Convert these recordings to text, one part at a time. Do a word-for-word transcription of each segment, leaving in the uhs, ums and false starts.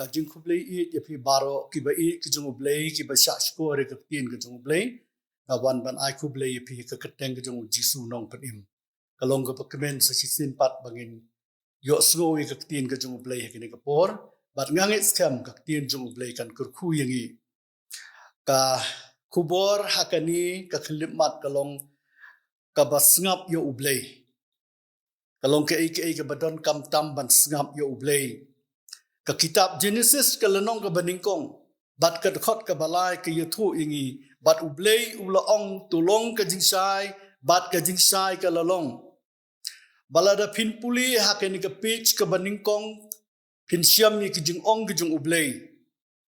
Ka jingkhublei ïeit ïa phi baroh kiba ïeit ki jong U Blei, kiba shah shkor ïa ka ktien ka jong U Blei. Nga wan ban ai khublei ïa phi ha ka kyrteng ka jong U Jisu Nongpynim. Ka long kaba kmen sa shisien pat ba ngin ïohsngew ïa ka ktien ka jong U Blei ha kane ka por. Bad nga ngeit skhem ka ktien jong U Blei kan kyrkhu ïa ngi. Ka khubor ha kane ka khyllipmat ka long kaba sngap ïa U Blei. Ka long kaei kaei kaba donkam tam ban sngap ïa U Blei. Ka kitab Genesis ka lynnong kaba nyngkong bad ka dkhot kaba lai ka ïathuh ïa ngi, bad U Blei u la ong, "To long ka jingshai," bad ka jingshai ka la long. Ba lada phin pule ha kane ka page kaba nyngkong, phin shem ïa ki jingong ki jong U Blei.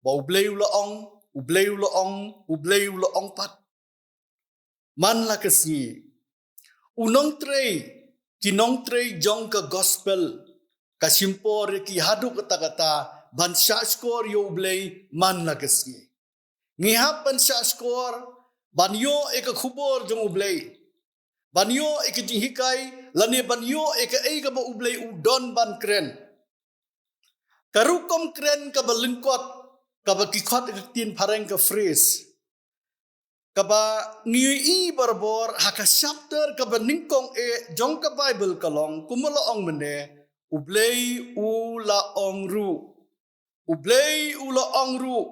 Ba U Blei u la ong, U Blei u la ong, U Blei u la ong pat. Man la ka sngi, u nongtrei, ki nongtrei jong ka gospel, ka shim por ïa ki haduh katta katta ban shah shkor ïa U Blei man la ka sngi. Ngi hap ban shah shkor ban ïoh ïa ka khubor jong U Blei, ban ïoh ïa ka jinghikai, lane ban ïoh ïa kaei kaba U Blei u don ban kren. Ka rukom kren kaba lyngkot, kaba ki khot ha ka ktien phareng ka phrase, kaba ngi ïohi barabor ha ka chapter kaba nyngkong eh jong ka Baibl ka long, kumba la ong mynne, "U Blei u la ong ruh." "U Blei u la ong ruh."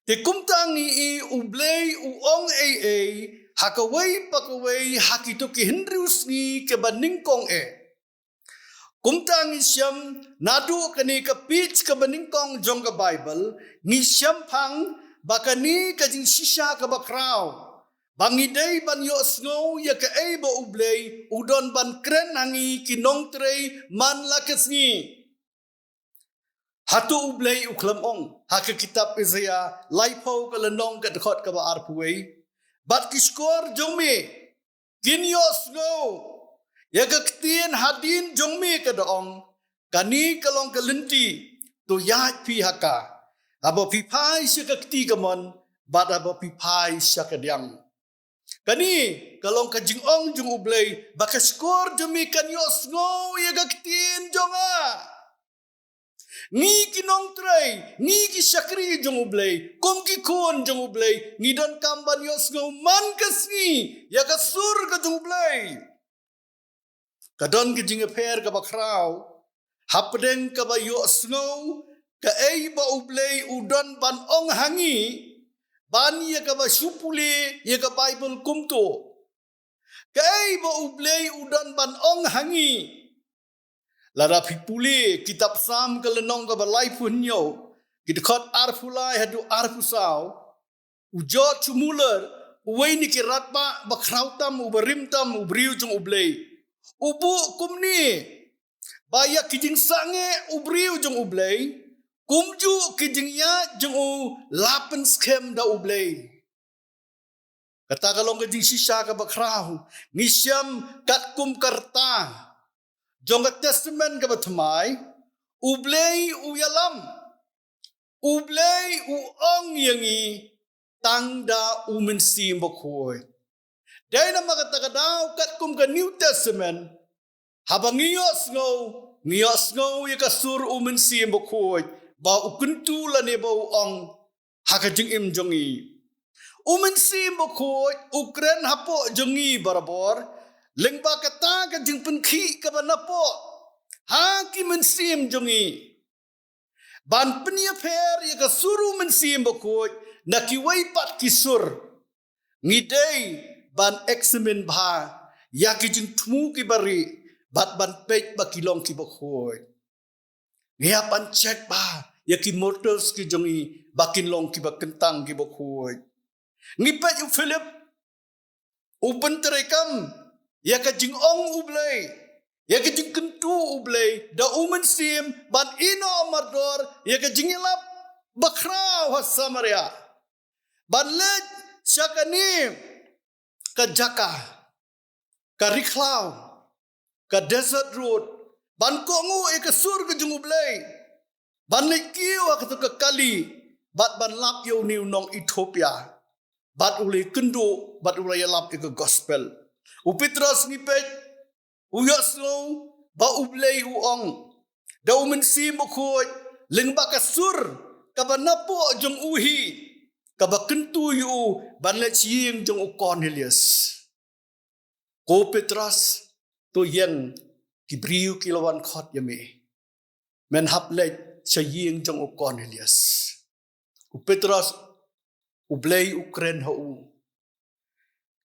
Te kumta ngi ïohi U Blei u ong ei ei ha kawei pa kawei ha kito ki hynriew sngi kaba nyngkong eh. Kumta ngi shem naduh kane ka page kaba nyngkong jong ka Baibl, ngi shem pang ba kane ka jingshisha kaba khraw, ba ngi dei ban ïohsngew ïa kaei ba U Blei u don ban kren ha ngi ki nongtrei man la ka sngi. Hato U Blei u khlem ong ha ka kitab Isaïah laiphew ka lynnong ka dkhot kaba arphew wei, "Bad ki shkor jong me kin ïohsngew ïa ka ktien hadien jong me ka da ong, 'Kane ka long ka lynti, to ïaid phi ha ka, haba phi phai sha ka kti kamon, bad haba phi phai sha kadiang.'" Kane ka long ka jingong jong U Blei, ba ka shkor jong me kan ïohsngew ïa ka ktien jong nga. Ngi ki nongtrei, ngi ki shakri jong U Blei, kum ki khun jong U Blei, ngi donkam ban ïohsngew man ka sngi ïa ka sur ka jong U Blei. Ka don ka jingïapher kaba khraw hapdeng kaba ïohsngew kaei ba U Blei u don ban ong ha ngi, ban ïa kaba shu pule ïa ka Baibl kumto. Kaei ba U Blei u don ban ong ha ngi. Lada phi pule kitab Salm ka lynnong kaba laiphew hynñiew, ki dkhot arphew lai haduh arphew saw, u George Muller, uwei na ki rangbah ba khraw tam, uba rim tam, u briew jong U Blei, u buh kumne, ba ïa ki jingsangeh u briew jong U Blei kumjuh ki jingïaid jong u la pynskhem da U Blei. Kata ka long ka jingshisha kaba khraw. Ngi shem katkum ka rta jong ka Testament kaba thymmai, U Blei u ïalam, U Blei u ong ïa ngi tang da U Mynsiem Bakhuid. Dei namar kata ka daw katkum ka New Testament, haba ngi ïohsngew, ngi ïohsngew ïa ka sur U Mynsiem Bakhuid, ba u kyntu lane ba u ong ha ka jingim jong ngi. U Mynsiem Bakhuid u kren hapoh jong ngi barabor, lyngba kata ka jingpynkhih kaba napoh ha ki mynsiem jong ngi, ban pynïapher ïa ka sur U Mynsiem Bakhuid na kiwei pat ki sur. Ngi dei ban examine bha ïa ki jingthmu kiba rieh, bad ban peit ba ki long kiba khuid. Ngi hap ban check bha ïa ki motives ki jong ngi, ba kin long kiba kyntang kiba khuid. Ngi peit u Philip, u pyntreikam ïa ka jingong U Blei, ïa ka jingkyntu U Blei da U Mynsiem, ban ïehnoh mardor ïa ka jingïalap bakhraw ha Samaria, ban leit sha kane ka jaka, ka ri khlaw, ka desert road, ban kohnguh ïa ka sur ka jong U Blei, ban leit kiew ha kato ka kali, bad ban lap ïa une u nong Ethiopia, bad u la ïakynduh, bad u la ïalap ïa ka gospel. U Petros, ngi peit, u ïohsngew ba U Blei u ong da U Mynsiem Bakhuid, lyngba ka sur kaba napoh jong u hi, kaba kyntu ïa u ban leit sha ïing jong u Cornelius. Ko Petros, to ïeng, ki briew ki la wan khot ïa me. Men hap leit sha ïing jong u Cornelius. U Petros, U Blei u kren ha u.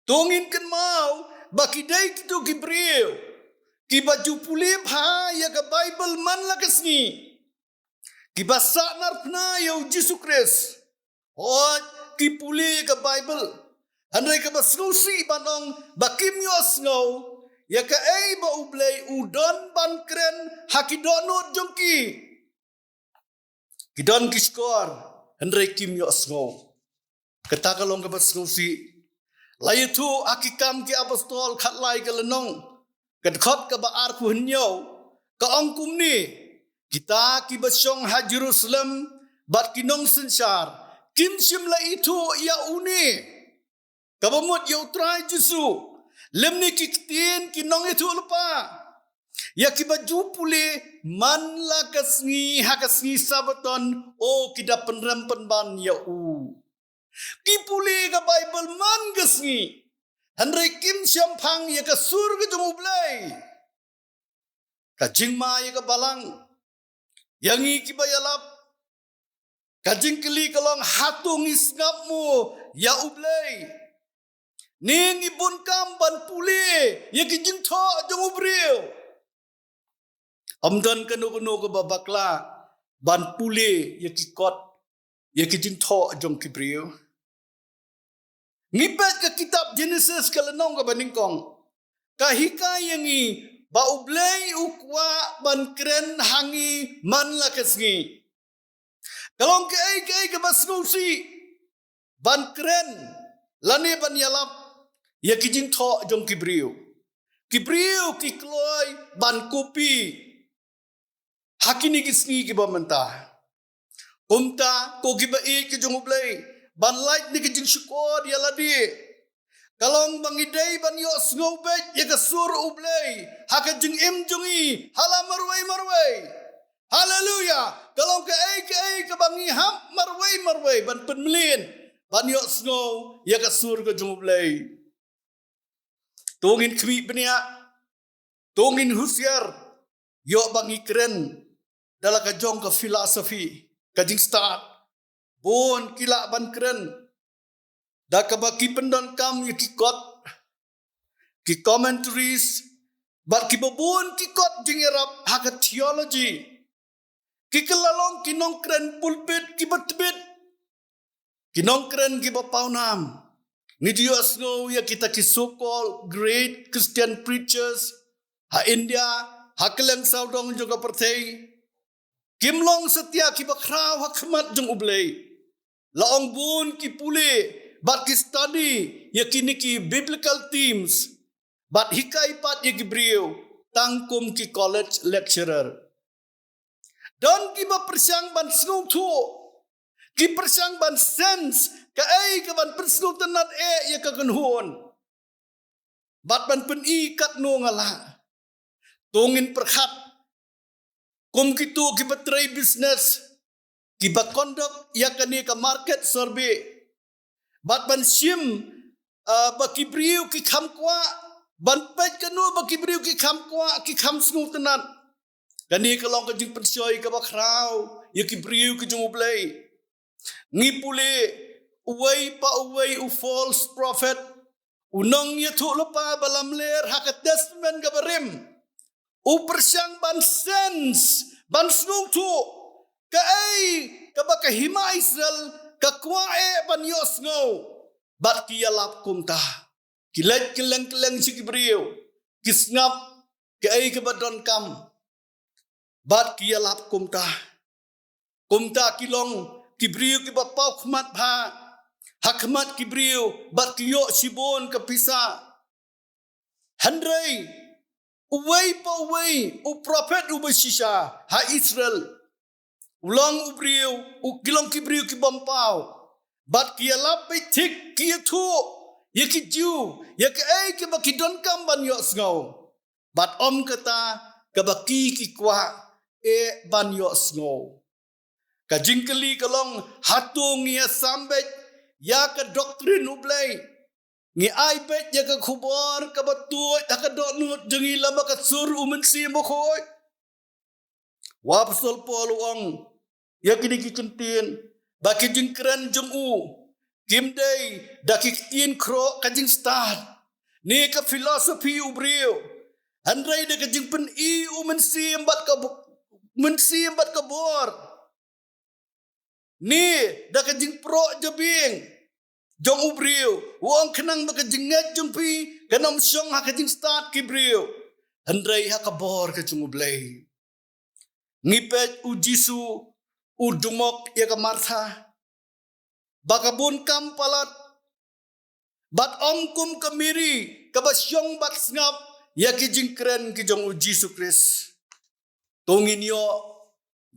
To ngin kynmaw ba ki dei kito ki briew kiba ju pule bha ïa ka Baibl man la ka sngi, kiba sahnarphna ïa u Jisu Khrist. Hooid, ki pule ïa ka Baibl, hynrei kaba sngewsih ban ong ba kim ïohsngew ïa kaei ba U Blei u don ban kren ha ki dohnud jong ki. Ki don ki shkor, hynrei kim ïohsngew. Kata ka long kaba sngewsih. La ïathuh ha Ki Kam ki Apostol khatlai ka lynnong, ka dkhot kaba arphew hynñiew, ka ong kumne: Kita kiba shong ha Jerusalem bad ki nongsynshar kim shym la ithuh ïa une, kaba mut ïa U Trai Jisu, lymne ki ktien ki nongïathuhlypa, ïa kiba ju pule man la ka sngi ha ka sngi Sabbaton, o ki da pynrem pynban ïa u. Ki pule ka Baibl man ka sngi, hynrei kim shemphang ïa ka sur ka jong U Blei. Ka jingma ïa ka Balang, ïa ngi kiba ïalap, ka jingkylli ka long, hato ngi sngap mo ïa U Blei? Ne ngi bun kam ban pule ïa ki jingthoh jong u briew? Ym don kano kano kaba bakla ban pule ïa ki kot, ïa ki jingthoh jong ki briew. Ngi peit ka kitab Genesis ka lynnong kaba nyngkong, ka hikai ïa ngi ba U Blei u kwah ban kren ha ngi man la ka sngi. Ka long kaei kaei kaba sngewsih ban kren lane ban ïalap ïa ki jingthoh jong ki briew. Ki briew ki kloi ban copy ha kine ki sngi kiba mynta. Kumta, ko kiba ïeit ki jong U Blei, ban lait na ki jingshukor ïa lade, ka long ba ngi dei ban ïohsngew beit ïa ka sur U Blei ha ka jingim jong ngi ha la marwei marwei. Haleluya! Ka long kaei kaei kaba ngi hap marwei marwei ban pynmlien, ban ïohsngew ïa ka sur ka jong U Blei. To ngin khmih bniah, to ngin husiar ïoh ba ngi kren da la ka jong ka philosophy, ka jingstad. Bun ki lah ban kren da kaba ki pyndonkam ïa ki kot, ki commentaries, bad kiba bun ki kot jingïarap ha ka theology. Ki kylla long ki nongkren pulpit kiba tbit, ki nongkren kiba pawnam. Ngi ju ïohsngew ïa kita ki so-called great Christian preachers ha India, ha kylleng sawdong jong ka pyrthei, kim long satia kiba khraw ha khmat jong U Blei. La ong bun ki pule bad ki study ïa kine ki biblical themes, bad hikai pat ïa ki briew tang kum ki college lecturer. Don kiba pyrshang ban sngewthuh, ki pyrshang ban sense kaei ka ban pynsngewtynnat eh ïa ka kynhun, bad ban pyni katno nga lah. To ngin pyrkhat kum kito kiba trei business, kiba conduct ïa kane ka market survey, bad ban shim, ah, ba ki briew ki kham kwah, ban peit kano ba ki briew ki kham kwah, ki kham sngewtynnat. Kane ka long ka jingpynshoi kaba khraw ïa ki briew ki jong U Blei. Ngi pule, uwei pa uwei u false prophet, u nongïathuhlypa ba lamler ha ka Testament kaba rim, u pyrshang ban sense, ban sngewthuh kaei kaba ka hima Israel ka kwah eh ban ïohsngew. Bad ki ïalap kumta. Ki leit kylleng kylleng sha ki briew, ki sngap kaei kaba donkam, bad ki ïalap kumta. Kumta ki long ki briew kiba paw khmat bha ha khmat ki briew, bad ki ïoh shibun ka pisa. Hynrei uwei pa uwei u prophet uba shisha ha Israel u long u briew, u, ki long ki briew kibym paw, bad ki ïalap beit thik, ki ïathuh ïa ki Jiw ïa kaei kaba ki donkam ban ïohsngew, bad ym kata kaba ki, ki kwah eh ban ïohsngew. Ka jingkylli ka long, hato ngi ïa sam beit ïa ka doctrine U Blei? Ngi ai beit ïa ka khubor kaba tuid ha ka dohnud jong ngi lem bad ka sur U Mynsiem Bakhuid? U Apostol Paul u ong ïa kine ki kyntien ba ki jingkren jong u kim dei da ki ktien khroh ka jingstad ne ka philosophy u briew, hynrei da ka jingpyni U Mynsiem bad ka bo-, Mynsiem bad ka bor, ne da ka jingproh jabieng jong u briew. U ong khnang ba ka jingngeit jong phi kan ym shong ha ka jingstad ki briew, hynrei ha ka bor ka jong U Blei. Ngi peit U Jisu u dumok ïa ka Martha ba ka bun kam palat, bad ym kum ka Mary kaba shong bad sngap ïa ki jingkren ki jong U Jisu Khrist. To ngin ïoh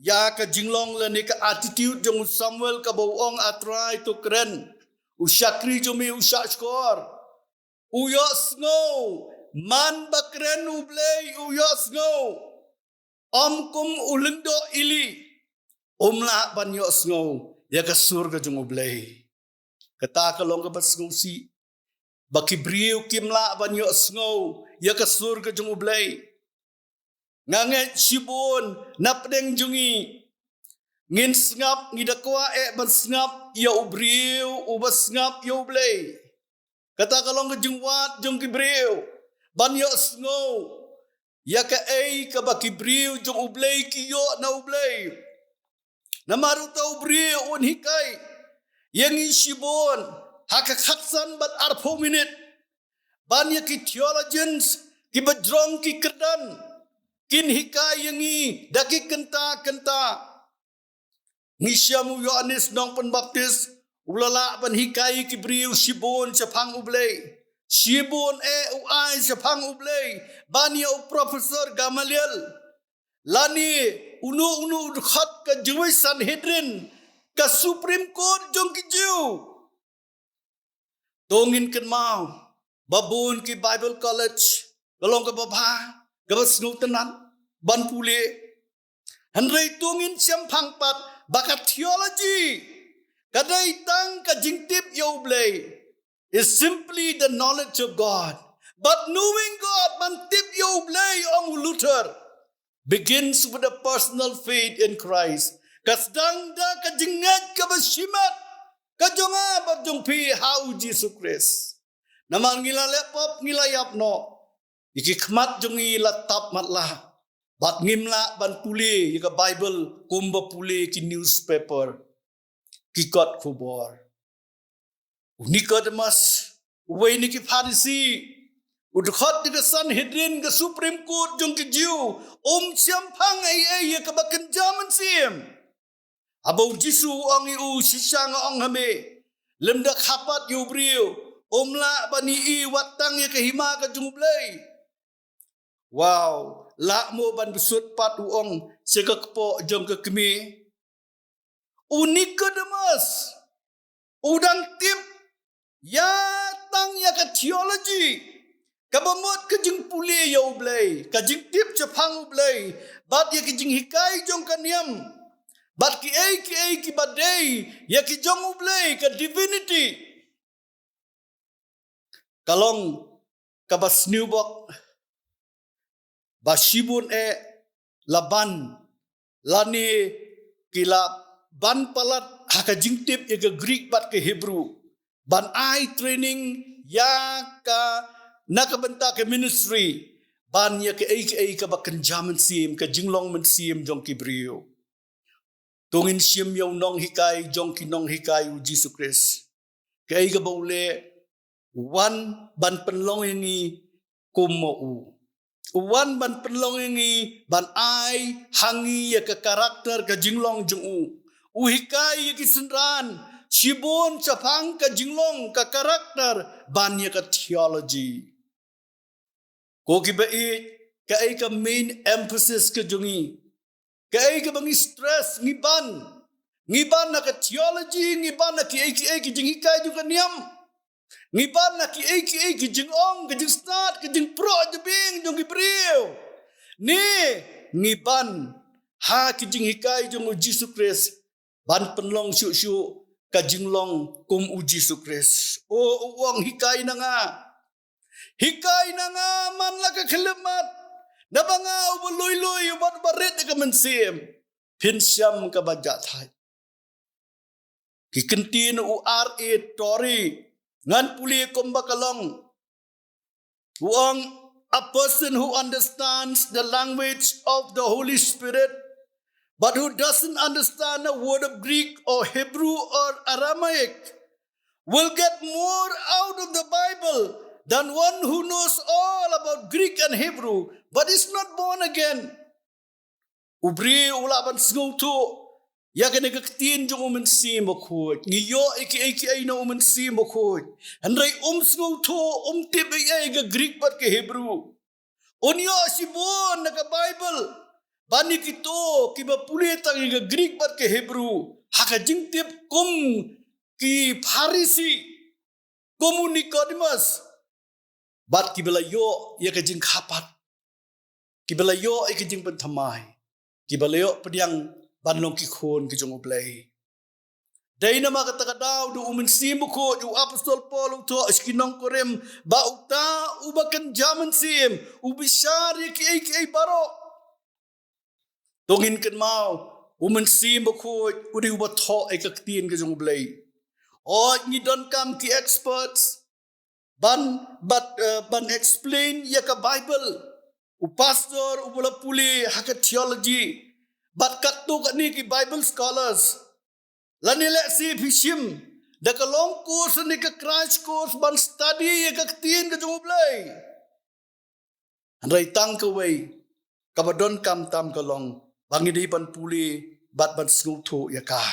ïa ka jinglong lane ka attitude jong u Samuel kaba u ong, A Trai, to kren, u shakri jong me u shahshkor. U ïohsngew, man ba kren U Blei u ïohsngew. Ym kum u lyngdoh Eli, um lah ban ïohsngew ïa ka sur ka jong U Blei. Kata ka long kaba sngewsih ba ki briew kim lah ban ïohsngew ïa ka sur ka jong U Blei. Nga ngeit shibun na pdeng jong ngi ngin sngap, ngi da kwah eh ban sngap ïa u briew uba sngap ïa U Blei. Kata ka long ka jingwad jong ki briew ban ïohsngew ïa kaei kaba ki briew jong U Blei ki ïoh na U Blei. Namar uta u briew un hikai ïa ngi shibun ha ka khatsan bad arphew minit, ban ïa ki theologians kiba jrong ki kyrdan kin hikai ïa ngi da ki kynta kynta. Ngi shem u Ïoannis Nongpynbaptis u la lah ban hikai ïa ki briew shibun shaphang U Blei. Shibun eh u ai shaphang U Blei ban ïa u Professor Gamaliel, lane uno uno u dkhot ka jingwei Sanhedrin, ka Supreme Court jong ki Jiw. To ngin kynmaw ba bun ki Bible College ka long kaba bha, kaba sngewtynnat ban pule. Hynrei to ngin shemphang pat ba ka theology ka dei tang ka jingtip ïa U Blei is simply the knowledge of God. But knowing God, ban tip ïa U Blei, ong u Luther, begins with a personal faith in Christ. Ka sdang da ka jingngeit kaba shimet ka jong nga bad jong phi ha u Jisu Khrist. Namar ngi la leh pop, ngi la ïap noh, ïa ki khmat jong ngi la tap matlah, bad ngim lah ban pule ïa ka Bible kumba pule ki newspaper, ki kot khubor. U Nicodemus, uwei na ki Pharisi, u dkhot jong ka Sanhedrin, ka Supreme Court jong ki Jiw, um shemphang ei ei ïa kaba kynja mynsiem. Haba u Jisu u ong ïa u, shisha nga ong ha me, lymda kha pat ïa u briew um lah ban ïohi wat tang ïa ka hima ka jong U Blei. Wow, lah mo ban bsut pat, u ong, sha ka kpoh jong ka kmie? U Nicodemus u dang tip ïa tang ïa ka theology, kaba mut ka jingpule ïa U Blei, ka jingtip shaphang U Blei, bad ïa ki jinghikai jong ka niam, bad kiei kiei kiba dei ïa ki jong U Blei, ka divinity. Ka long kaba sniewbok ba shibun eh la ban, lane ki la ban palat ha ka jingtip ïa ka Greek bad ka Hebrew, ban ai training ïa ka, na ka bynta ka ministry, ban ïa kaei kaei kaba kynja mynsiem, ka jinglong mynsiem jong ki briew. To ngin shim ïa u nonghikai jong ki nonghikai, u Jisu Khrist. Kaei kaba u leh? U wan ban pynlong ïa ngi kum ma u. U wan ban pynlong ïa ngi, ban ai ha ngi ïa ka character, ka jinglong jong u. U hikai ïa ki synran shibun shaphang ka jinglong, ka character, ban ïa ka theology. Ko kiba ïeit, kaei ka main emphasis ka jong ngi? Kaei kaba ngi stress, ngi ban? Ngi ban na ka theology, ngi ban na kiei kiei ki jinghikai jong ka niam? Ngi ban na kiei kiei ki jingong, ki jingstad, ki jingproh jabieng jong ki briew? Ne ngi ban ha ki jinghikai jong u Jisu Khrist, ban pynlong shuh shuh ka jinglong kum u Jisu Khrist. O, u ong, hikai na nga. Hikai na nga man la ka khyllipmat, naba nga uba lui lui, uba, uba rit ka mynsiem. Phin shem kaba jah thait. Ki kyntien u R A Torrey, ngan pule kumba ka long. U ong, a person who understands the language of the Holy Spirit, but who doesn't understand a word of Greek or Hebrew or Aramaic, will get more out of the Bible than one who knows all about Greek and Hebrew, but is not born again. U briew u lah ban sngewthuh ïa kane ka ktien jong u Mynsiem Bakhuid. Ngi ïoh ïa kiei kiei na u Mynsiem Bakhuid, hynrei um sngewthuh, um tip ïa ka Greek bad ka Hebrew. Un ïoh shibun na ka Bible ban ïa kito kiba pule tang ïa ka Greek bad ka Hebrew ha ka jingtip kum ki Pharisi, kum u Nicodemus, bad kiba la ïoh ïa ka jingkha pat, kiba la ïoh ïa ka jingpynthymmai, kiba la ïoh pdiang ban long ki khun ki jong U Blei. Dei namar kata ka daw da u Mynsiem Bakhuid u Apostol Paul u thoh sha ki nong Korinth ba uta uba kynja mynsiem u bishar ïa kiei kiei baroh. To ngin kynmaw, u Mynsiem Bakhuid u dei uba thoh ïa ka ktien ka jong U Blei. Hooid, ngi donkam ki experts ban, bad, eh, ban explain ïa ka Bible. U pastor uba la pule ha ka theology, bad katto katne ki Bible scholars. Lane lehse phi shim da ka long course ne ka crash course ban study ïa ka ktien ka jong U Blei. Hynrei tang kawei kaba donkam tam ka long ba ngi dei ban pule bad ban sngewthuh ïa ka.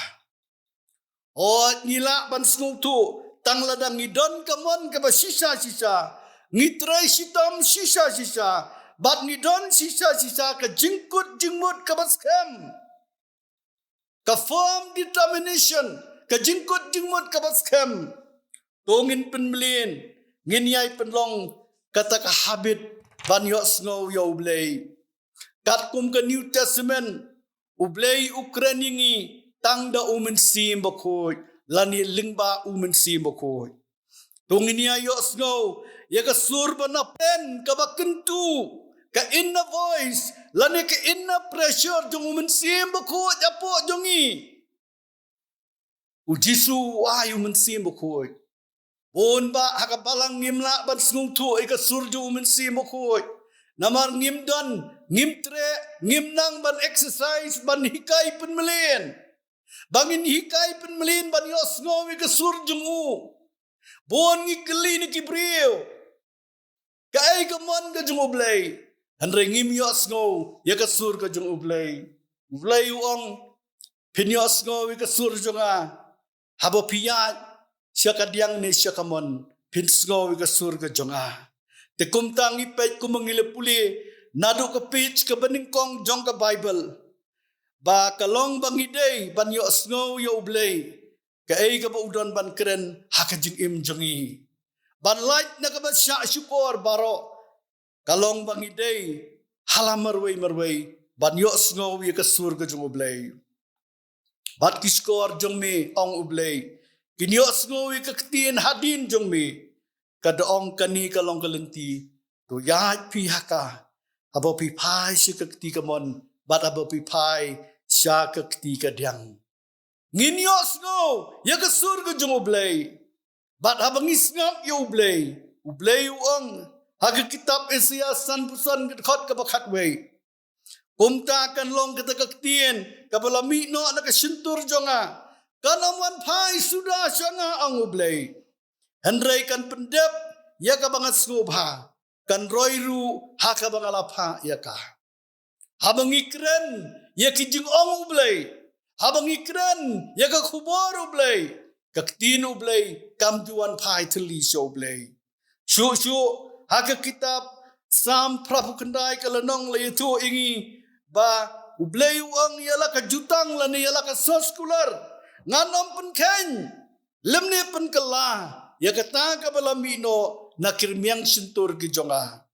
Hooid, ngi lah ban sngewthuh tang lada ngi don ka mon kaba shisha shisha, ngi trei shitom shisha shisha, bad ngi don shisha shisha ka jingkut jingmut kaba skhem, ka firm determination, ka jingkut jingmut kaba skhem. To ngin pynmlien, ngin ïai pynlong kata ka habit ban ïohsngew ïa U Blei. Katkum ka New Testament, U Blei u kren ïa ngi tang da u Mynsiem Bakhuid, lane lyngba u Mynsiem Bakhuid. To ngin ïa ïohsngew ïa ka sur ba na pdeng kaba kyntu, ka inner voice lane ka inner pressure jong u Mynsiem Bakhuid hapoh jong ngi. U Jisu u ai u Mynsiem Bakhuid. Bun ba ha ka balang ngim lah ban sngewthuh ïa ka sur jong u Mynsiem Bakhuid. Namar ngim don, ngim treh, ngim nang ban exercise, ban hikai pynmlien. Ba ngin hikai pynmlien ban ïohsngew ïa ka sur jong u. Bun ngi kylli na ki briew, kaei ka mon ka jong U Blei? Hynrei ngim ïohsngew ïa ka sur ka jong U Blei. U Blei u ong, phin ïohsngew ïa ka sur jong nga haba phi ïaid sha ka diang ne sha ka mon, phin sngew ïa ka sur ka jong nga. Te kumta ngi peit kumba ngi la pule naduh ka page kaba nyngkong jong ka Bible, ba ka long ba ngi dei ban ïohsngew ïa U Blei, kaei kaba u don ban kren ha ka jingim jong ngi. Ban lait na kaba shah shukor baroh, ka long ba ngi dei ha la marwei marwei ban ïohsngew ïa ka sur ka jong U Blei. Bad ki shkor jong me, ong U Blei, kin ïohsngew ïa ka ktien hadien jong me. Ka da ong kane ka long ka lynti, to ïaid phi ha ka, haba phi phai sha ka kti kamon bad haba phi phai sha ka kti kadiang. Ngin ïohsngew ïa ka sur ka jong U Blei. Bad haba ngi sngap ïa U Blei, U Blei u ong ha ka kitab Isaïah sanphew san, ka dkhot kaba khatwei, kumta kan long kata ka ktien kaba la mih noh na ka shyntur jong nga, kan ym wan phai suda sha nga, ong U Blei. Hynrei kan pyndep ïa kaba nga sngewbha, kan roi ruh ha kaba nga la phah ïa ka. Haba ngi kren ïa ki jingong U Blei, haba ngi kren ïa ka khubor U Blei, ka ktien U Blei kam ju wan phai thylli sha U Blei. Shuh shuh ha ka kitab Salm phra phew khyndai, ka lynnong, la ïathuh ïa ngi ba U Blei u ong, ïa la ka jutang lane ïa la ka soskular ngan ym pynkheiñ lymne pynkylla ïa kata kaba la mih noh na ki rmiang shyntur ki jong nga.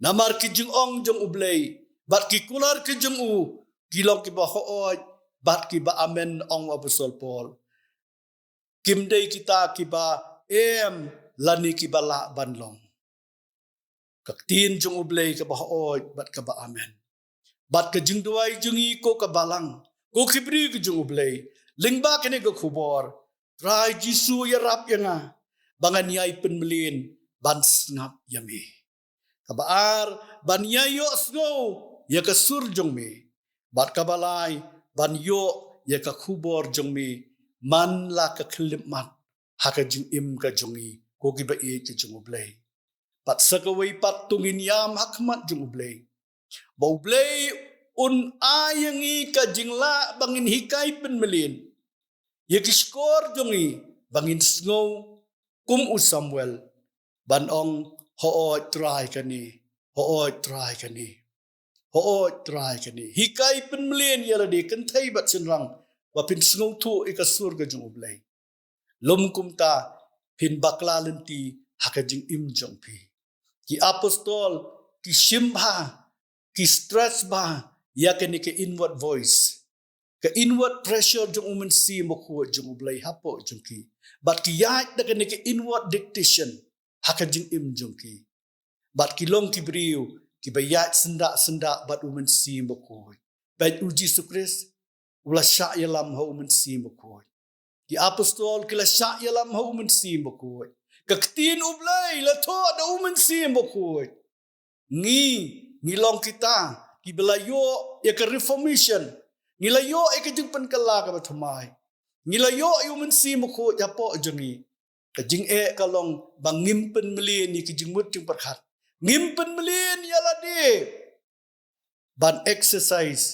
Namar ki jingong jong U Blei bad ki kular ki jong u ki long kiba hooid bad kiba amen, ong u Apostol Paul. Kim dei kita kiba em lane kiba lah ban long. Ka ktien jong U Blei kaba hooid bad kaba amen. Bad ka jingduwai jong ngi ko ka balang, ko ki briew ki jong U Blei, lyngba kane ka khubor, Trai Jisu ïarap ïa nga ba ngan ïai pynmlien ban sngap ïa me. Kaba ar, ban ïai ïohsngew ïa ka sur jong me. Bad kaba lai, ban ïoh ïa ka khubor jong me man la ka khyllipmat ha ka jingim ka jong ngi, ko kiba ïeit ka jong U Blei. Bad sa kawei pat to ngin ïam ha khmat jong U Blei, ba U Blei un ai ïa ngi ka jinglah ba ngin hikai pynmlien ïa ki shkor jong ngi, ba ngin sngew kum u Samuel, ban ong, hooid Trai kane, hooid Trai kane, hooid Trai kane. Hikai pynmlien ïa lade, kynthei bad shynrang, ba phin sngewthuh ïa ka sur ka jong U Blei. Lym kumta, phin bakla lynti ha ka jingim jong phi. Ki apostol ki shim bha, ki stress bha ïa kane ka inward voice, ka inward pressure jong U Mynsiem Bakhuid jong U Blei hapoh jong ki. Bad ki ïaid da kane ka inward dictation ha ka jingim jong ki. Bad ki long ki briew kiba ïaid syndah syndah bad U Mynsiem Bakhuid. Bad U Jisu Khrist u la shah ïalam ha U Mynsiem Bakhuid. Ki apostol ki la shah ïalam ha U Mynsiem Bakhuid. Ka ktien U Blei la thoh da U Mynsiem Bakhuid. Ngi, ngi long kita kiba la ïoh ïa ka reformation. Ngi la ïoh ïa ka jingpynkylla kaba thymmai. Ngi la ïoh ïa U Mynsiem Bakhuid hapoh jong ngi. Ka jingeh ka long ba ngim pynmlien ïa ki jingmut jingpyrkhat. Ngim pynmlien ïa lade ban exercise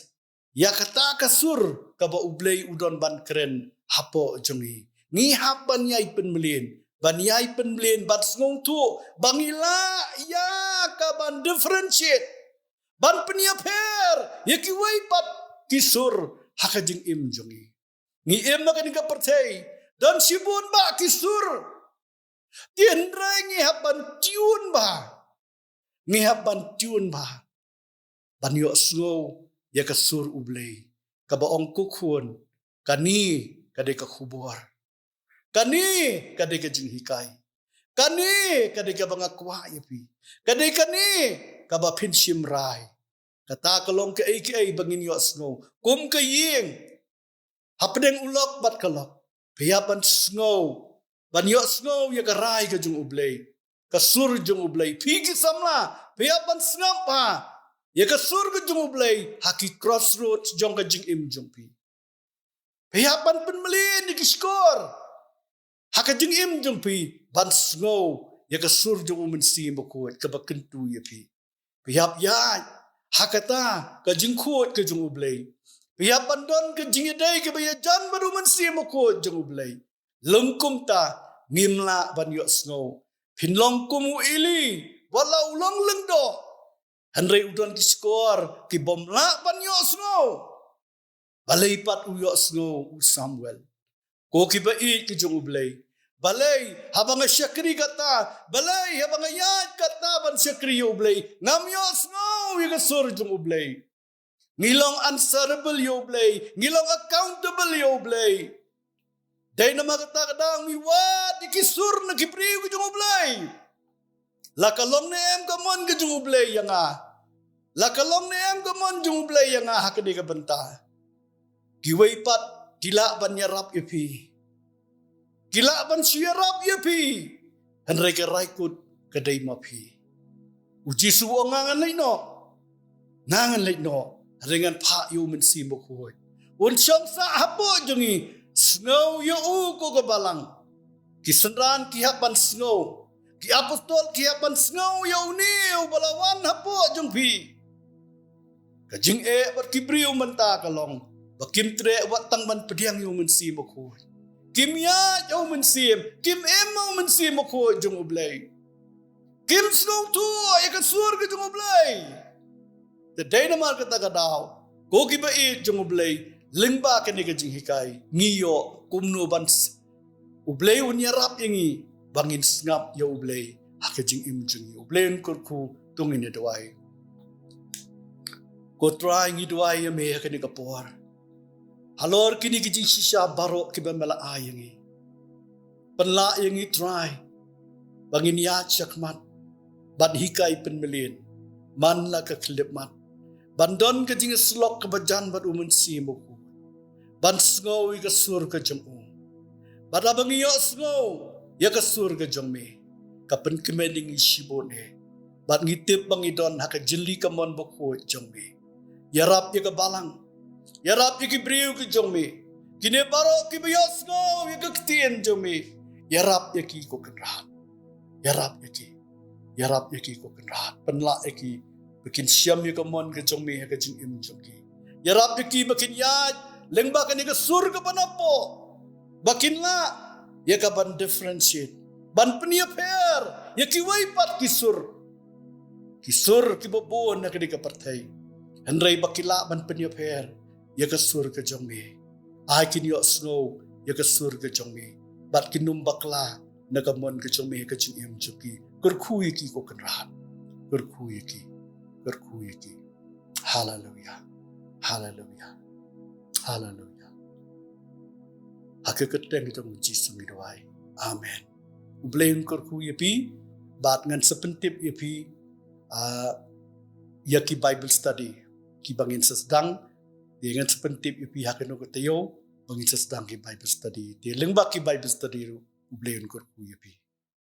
ïa kata ka sur kaba U Blei u don ban kren hapoh jong ngi. Ngi hap ban ïai pynmlien, ban ïai pynmlien, ban sngewthuh ba ngi lah ïa ka ban differentiate, ban pynïapher ïa kiwei pat ki sur ha ka jingim jong ngi. Ngi im ha kane ka pyrthei, don shibun bah ki sur. Te hynrei ngi hap ban tune bha. Ngi hap ban tune bha ban ïohsngew ïa ka sur U Blei, kaba ong, ko khun, kane ka dei ka khubor. Kane ka dei ka jinghikai. Kane ka dei kaba nga kwah ïa phi. Ka dei kane kaba phin shim rai. Kata ka long kaei kaei ba ngin ïohsngew kum ka ïing hapdeng u lok bad ka lok. Phi hap ban sngew, ban ïohsngew ïa ka rai ka jong U Blei, ka sur jong U Blei. Phi ki samla, phi hap ban sngap bha ïa ka sur ka jong U Blei ha ki crossroads jong ka jingim jong phi. Phi hap ban pynmlien ïa ki shkor ha ka jingim jong phi ban sngew ïa ka sur jong U Mynsiem Bakhuid kaba kyntu ïa phi. Phi hap ïaid ha kata ka jingkhuid ka jong U Blei. Phi hap ban don ka jingïadei kaba ïajan bad U Mynsiem Bakhuid jong U Blei. Lym kumta, ngim lah ban ïohsngew. Phin long kum u Eli, wat la u long lyngdoh, hynrei u don ki shkor ki bym lah ban ïohsngew. Balei pat u ïohsngew u Samuel? Ko kiba ïeit ki jong U Blei, balei haba nga shakri kata, balei haba nga ïaid kata ban shakri ïa U Blei, ngam ïohsngew ïa ka sur jong U Blei? Ngi long answerable ïa U Blei, ngi long accountable ïa U Blei. Dei namar kata ka daw ngi wad ïa ki sur na ki briew ki jong U Blei. La ka long ne em ka mon ka jong U Blei ïa nga? La ka long ne em ka mon jong U Blei ïa nga ha kane ka bynta? Kiwei pat ki lah ban ïarap ïa phi, ki lah ban shu ïarap ïa phi, hynrei ka rai kut ka dei ma phi. U Jisu u ong, nga ngan leit noh, nga ngan leit noh, hynrei ngan phah ïa U Mynsiem Bakhuid. Un shong sah hapoh jong ngi. Sngew ïa u ko ka balang. Ki synran ki hap ban sngew, ki apostol ki hap ban sngew ïa une uba la wan hapoh jong phi. Ka jingeh bad ki briew mynta ka long ba kim treh wat tang ban pdiang ïa U Mynsiem Bakhuid. Kim ïaid ïa U Mynsiem, kim im ïa U Mynsiem Bakhuid jong U Blei. Kim sngewthuh ïa ka sur ka jong U Blei. Te dei namar kata ka daw, ko kiba ïeit jong U Blei, lyngba kane ka jinghikai ngi ïoh kumno ban s-, U Blei un ïarap ïa ngi ba ngin sngap ïa U Blei ha ka jingim jong ngi. U Blei un kyrkhu. To ngin ïa duwai. Ko Trai, ngi duwai ïa me ha kane ka por. Halor kine ki jingshisha baroh kiba me la ai ïa ngi, pynlah ïa ngi Trai ba ngin ïaid shakhmat ban hikai pynmlien man la ka khyllipmat, ban don ka jingïasyllok kaba jan bad U Mynsiem Bakhuid, ban sngew ïa ka sur ka jong U. Bad haba ngi ïohsngew ïa ka sur ka jong Me, ka pynkmen ïa ngi shibun eh. Bad ngi tip ba ngi don ha ka jylli kamon bakhuid jong Me. Ïarap ïa ka balang, ïarap ïa ki briew ki jong Me, kine baroh kiba ïohsngew ïa ka ktien jong Me. Ïarap ïa ki, ko Kynrad. Ïarap ïa ki. Ïarap ïa ki, ko Kynrad. Pynlah ïa ki ba kin shem ïa kamon ka jong Me ha ka jingim jong ki. Ïarap ïa ki ba kin ïaid lyngba kane ka sur kaba napoh, ba kin lah ïa ka ban differentiate, ban pynïapher ïa kiwei pat ki sur, ki sur kiba bun na kane ka pyrthei. Hynrei ba ki lah ban pynïapher ïa ka sur ka jong Me. Ai kin ïohsngew ïa ka sur ka jong Me, bad kin ym bakla na kamon ka jong Me ha ka jingim jong ki. Kyrkhu ïa ki, ko Kynrad. Kyrkhu ïa ki. Kyrkhu ïa ki. Haleluia. Haleluia. Haleluia. Ha ka kyrteng jong U Jisu ngi duwai. Amen. U Blei un kyrkhu ïa phi, bad ngan sa pyntip ïa phi, ah, ïa ki Bible study kiba ngin sa sdang. Te ngan sa pyntip ïa phi ha kano ka taïew ba ngin sa sdang ki Bible study. Te lyngba ki Bible study ruh U Blei un kyrkhu ïa phi.